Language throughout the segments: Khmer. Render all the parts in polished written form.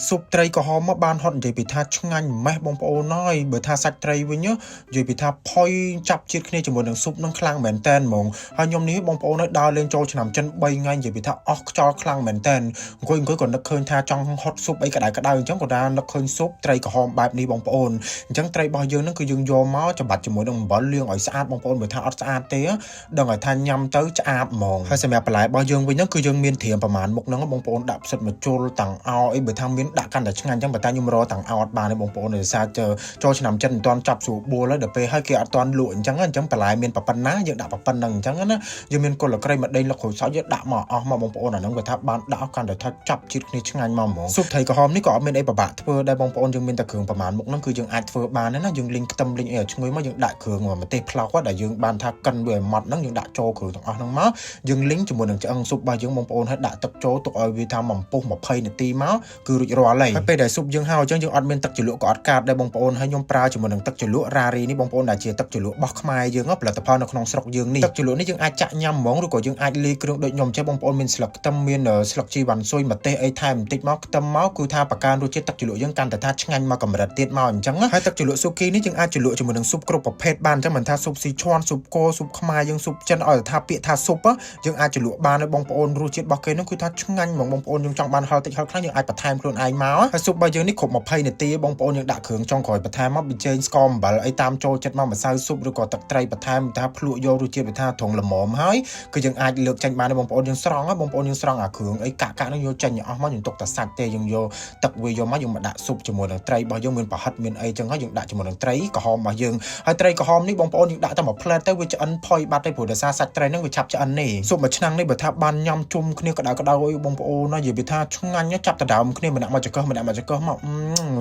ស៊ុបត្រីក្រហមមកបានហត់និយាយពីថាឆ្ងាញ់ម៉េះបងប្អូនហើយបើថាសាច់ត្រីវិញនិយាយពីថាផុយចាប់ជាតិគ្នាជាមួយនឹងស៊ុបនឹងខ្លាំងមែនតែនហ្មងហើយខ្ញុំនេះបងប្អូនហើយដើរលេងចូលឆ្នាំចិន3ថ្ងៃនិយាយពីថាអស់ខ្យល់ខ្លាំងមែនតែនអង្គុយអង្គុយក៏នឹកឃើញថាចង់ហត់ស៊ុបអីក្តៅក្តៅអញ្ចឹងក៏ថានឹកឃើញស៊ុបត្រីក្រហមបែបនេះបងប្អូនអញ្ចឹងត្រីរបស់យើងនឹងគឺយើងយកមកច្បាច់ជាមួយនឹងអំបិលលាងឲ្យស្អាតបងប្អូនបើថាអត់ស្អាតទេដឹងឲ្យថាញ៉ាំទៅឆ្អាបហ្មងហើយសម្រាប់បន្លែរបស់យើងវិញហ្នឹងគឺយើងមានត្រៀមប្រមាណមុខហ្នឹងបងប្អូនដាក់ផ្សិតម្ជុលតាំងអោអីបើថាមានដាក់កាន់តែឆ្ងាញ់អញ្ចឹងបើតែខ្ញុំរកតាំងអោអត់បានទេបងប្អូនដោយសារចូលឆ្នាំចិនមិនទាន់ចាប់ស្រួលបួលហើយដល់ពេលហើយគេអត់ទាន់លក់អញ្ចឹងអញ្ចឹងបន្លែមានប៉ុណ្ណាយើងដាក់ប៉ុណ្ណឹងអញ្ចឹងណាយើងមានគល់ក្រីមួយដេញលុកក្រូចសើចយើងដាក់មកអស់មកបងប្អូនអាហ្នឹងបើថាបានដាក់កាន់តែថាចាប់ជាតិគ្នាឆ្ងាញ់មកហ្មងស៊ុបត្រីក្រហមនេះក៏អត់មានអីពិបាកធ្វើដែរបងប្អូនយើងមានតែគ្រឿងប្រមាណមុខហ្នឹងគឺយើងអាចធ្វើបានណាយើងលីងខ្ទឹមលីងអីឲ្យឈ្ងុយមកយើងដាក់គ្រឿងម្ទេសផ្លោកដែលយើងបានថាកិនវាឲ្យម៉ត់ហ្នឹងយើងដាក់ចូលគ្រឿងទាំងអស់ហ្នឹងមកយើងលីងជាមួយនឹងឆ្អឹងស៊ុបរបស់យើងបងប្អូនហើយដាក់ទឹកចូលទុកឲ្យវាថាបំពុះ20នាទីមកគឺរួចរាល់ហើយហើយពេលដែលស៊ុបយើងហើយអញ្ចឹងយើងអត់មានទឹកជ្រលក់ក៏អត់កាត់ដែរបងប្អូនហើយខ្ញុំប្រើជាមួយនឹងទឹកជ្រលក់រ៉ារីនេះបងប្អូនដែលជាទឹកជ្រលក់របស់ខ្មែរយើងផលិតផលនៅក្នុងស្រុកយើងនេះទឹកជ្រលក់នេះយើងអាចចាក់ញ៉ាំហ្មងឬក៏យើងអាចលាយគ្រឿងដូចខ្ញុំចេះបងប្អូនមានស្លឹកខ្ទឹមមានស្លឹកជីវ៉ាន់ស៊ុយម្ទេសអីថែមបន្តិចមកខ្ទឹមមកគឺថាបង្កើនរសជាតិទឹកជ្រលក់យើងកាន់តែថាឆ្ងាញ់មកកម្រិតទៀតមកអញ្ចឹងហើយទឹកជ្រលក់ស៊ូគីនេះយើងអាចជ្រលក់ជាមួយនឹងស៊ុបគ្រប់ប្រភេទបានអញ្ចឹងមិនថាស៊ុបស៊ីឈွန်ស៊ុបគោស៊ុបខ្មែរយើងស៊ុបចិនឲ្យតែថាពាក្យថាស៊ុបយើងអាចជ្រលក់បានហើយបងប្អូនរសជាតិរបស់គេនោះគឺថាឆ្ងាញ់ហ្មងបងប្អូនយើងចង់បានហឹរតិចហឹរខ្លាំងយើងអាចបន្ថែមខ្លួនឯងមកហើយស៊ុបរបស់យើងនេះគ្រប់20នាទីបងប្អូនយើងដាក់គ្រឿងចុងក្រោយបន្ថែមមកប៊ីចេងស្ករអំបិលអីតាមចូលចិត្តមកម្សៅស៊ុបឬក៏ទឹកត្រីបន្ថែមថាភ្លក់យករសជាតិវាថាត្រង់ល្មមហើយគឺយើងអាចលើកចេញបានបងប្អូនយើងស្រង់បងប្អូនយើងស្រង់អាគ្រឿងអីកាក់កាក់នោះយកចេញអស់មកយើងទុកតែសាច់ទេយើងយកទឹកវាយកមកយើងមកដាក់ស៊ុបជាមួយនឹងត្រីរបស់យើងមានប្រហិតមានអីចឹងហើយយើងដាក់ជាមួយនឹងត្រីក្រហមរបស់យើងហើយត្រីក្រហមនេះបងប្អូនយើងដាក់តែមួយផ្លែតទៅវាឆ្អិនផុយបាត់ទេព្រោះដោយសារសាច់ត្រីហ្នឹងវាឆាប់ឆ្អិននេះស៊ុបមួយឆ្នាំងនេះបើថាបានញ៉ាំជុំគ្នាក្តៅក្តៅអីបងប្អូនណានិយាយពីថាឆ្ងាញ់ចាប់ដដើមគ្នាម្នាក់មកចង្កឹះម្នាក់មកចង្កឹះមក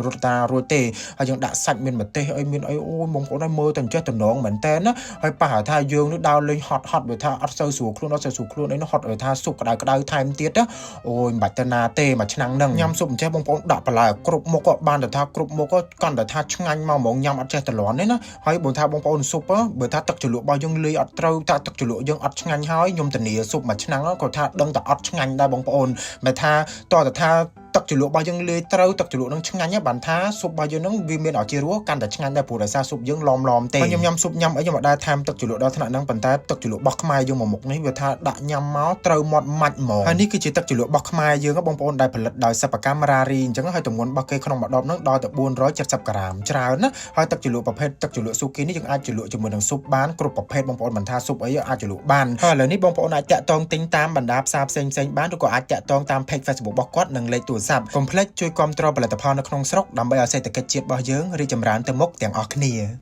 រត់តារួចទេហើយយើងដាក់សាច់មានម្ទេសអីមានអីអូយបងប្អូនឲ្យមើលតែចេះតំណងមែនតើណាហើយប៉ះថាយើងនេះដើរលេងហត់ហត់បើថាអត់សូវស្រួលខ្លួនអត់សូវស្រួលខ្លួនអីនោះហត់ឲ្យថាស៊ុបក្តៅក្តៅថែមទៀតណាអូយមិនបាច់ទៅណាទេមួយឆ្នាំងហ្នឹងញ៉ាំស៊ុបអញ្ចេះបងប្អូនដាក់បន្លែគ្រប់មុខក៏បានតែថាគ្រប់មុខក៏កាន់តែថាឆ្ងាញ់មកហ្មងញ៉ាំអត់ចេះតលន់ទេណាហើយបើថាបងប្អូនស៊ុបបើថាទឹកជ្រលក់របស់យើងលាយអត់ត្រូវថាទឹកជ្រលក់យើងអត់ឆ្ងាញ់ហើយខ្ញុំធានាស៊ុបមួយឆ្នាំងក៏ថាដឹងតែអត់ឆ្ងាញ់ដែរបងប្អូនមិនថាតើតថាទឹកជ្រលក់របស់យើងលាយត្រូវទឹកជ្រលក់នឹងឆ្ងាញ់បានថាស៊ុបរបស់យើងនឹងវាមានឱជារសកាន់តែឆ្ងាញ់ដែរព្រោះដោយសារស៊ុបយើងឡំឡំទេខ្ញុំញ៉ាំស៊ុបញ៉ាំអីខ្ញុំអត់ដែលថែមទឹកជ្រលក់ដល់ថ្នាក់ហ្នឹងប៉ុន្តែទឹកជ្រលក់របស់ខ្មែរយើងមកមុខនេះវាថាដាក់ញ៉ាំមកត្រូវមាត់ម៉ាច់ហ្មងហើយនេះគឺជាទឹកជ្រលក់របស់ខ្មែរយើងបងប្អូនដែលផលិតដោយសិប្បកម្មរ៉ារីអញ្ចឹងហើយទម្ងន់របស់គេក្នុងមួយដបហ្នឹងដល់ទៅ470ក្រាមច្រើនណាហើយទឹកជ្រលក់ប្រភេទទឹកជ្រលក់ស៊ូគីនេះយើងអាចជ្រលក់ជាមួយនឹងស៊ុបបានគ្រប់ប្រភេទបងប្អូនមិនថាស៊ុបអីអាចជ្រលក់បានហើយឥឡូវនេះបងប្អូនអាចតាក់ទងទិញតាមបណ្ដាផ្សារផ្សេងផ្សេងបានឬក៏អាចតាក់ទងតាម page Facebook របស់គាត់និងលេខទូរស័ព្ទកុំភ្លេចជួយគាំទ្រផលិតផលនៅក្នុងស្រុកដើម្បីឲ្យសេដ្ឋកិច្ចជាតិរបស់យើងរីកចម្រើនទៅមុខទាំងអស់គ្នា។